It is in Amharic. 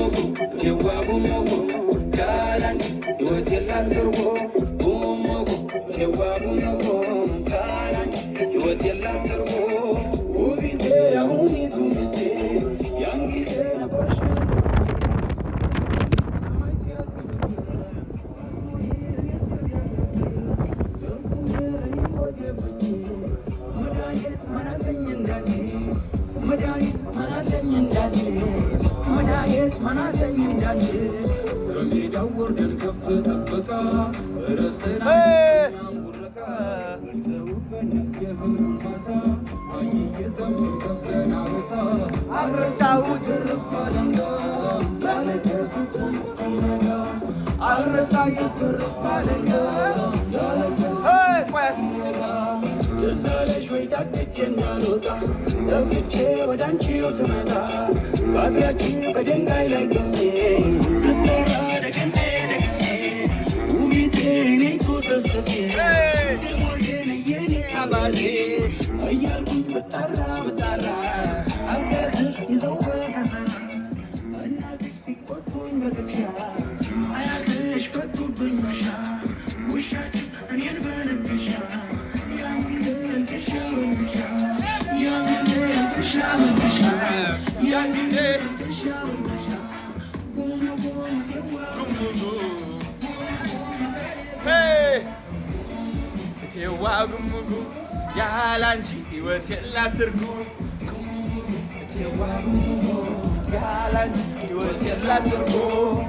እቴዋ ጉሙጉ ካላንቺ ሕይወት የላት ትርጉም ጉሙጉ እቴዋ ጉሙጉ ካላንቺ ሕይወት የላት ትርጉም ውቢቴ አሁኒቱ ሚስቴ ያን ጊዜ ነበርሽ ሰማይ ሲያስገምት መድኃኒት ማናለኝ እንዳንቺ፣ መድኃኒት ማናለኝ እንዳንቺ፣ መድኃኒት ማናለኝ እንዳንቺ። ከሜዳው ወርደን ከብት ጠበቃ ረስተና ቡረቃ በልተውብን የእህሉን ማሳ አይዬ ሰምቶ ገብተን አበሳ አረሳው ግርፍ ባለንጋ ያለቀሱትን እስኪነጋ፣ አረሳም ስግርፍ ባለንጋ ያለቀሱትን እስኪነጋ። ትዝ አለሽ ወይ ታቅጄ እንዳልወጣ ጠፍቼ ወደ አንቺው ስመጣ ካፊያችሁ ከድንጋይ ላይ ቆሜ ስጠራ ደግሜ ደግሜ ውቢቴ እኔቱ ሰስቴ ደሞዜ ነይ የኔ አባዜ እያልኩኝ ብጠራ ብጠራ አባትሽ ይዘው በከዘራ እናትሽ ሲቆጡኝ በጥቅሻ አያትሽ ፈቱብኝ ውሻ ውሻችን እኔን በንክሻ ያን ጊዜ ልቅሻ በልቅሻ ያን ጊዜ ልቅሻ በልቅሻ ያን ጊዜ ልቅሻ በልቅሻ ጉም ጉም ቴዋ Hey! እቴዋ ጉሙጉ ያላንቺ ሕይወት የላት ትርጉም። እቴዋ ጉሙጉ ያላንቺ ሕይወት የላት ትርጉም።